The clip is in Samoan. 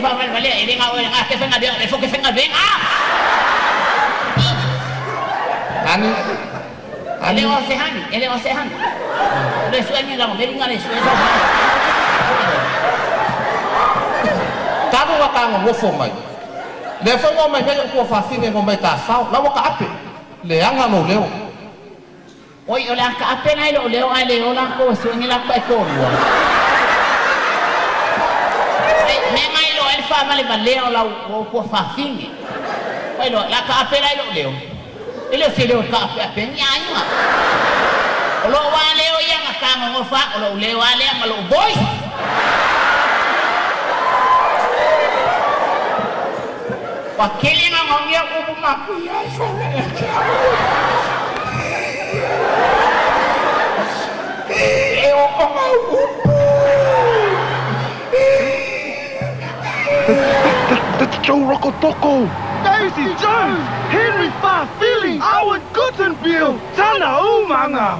faavalevalea, e le na o e lena e te faigaluega, o lea foi ou te faigaluega. Ani. E le o se hani, e le o se hani. O le sue ni lago meri na le sue sau. Talu ona ta nonofo mai, lea foi na omai nei ou tuafafine na omai tafao, la ua taape, leaga lou leo. Oi, o le a taape la i lou leo ae le o latou e sue ni latou taitoalua. Oi, mea na iloa ai le faavalevalea o lau o ou tuafafine. Oi loa, o le a taape la i lou leo. E le o se leo e taapeape ai ni aiga. O lou lava leo ia na ta nonofa au, o lou leo lava lea ma lou voice. Ua tele naonaogia upu mapuia ai fana ia te au. E oo mau upu. That's Joe Rokotoko, Daisy Jones, Henry Fa'afili, Owen Guttenbeil, Tana Umaga.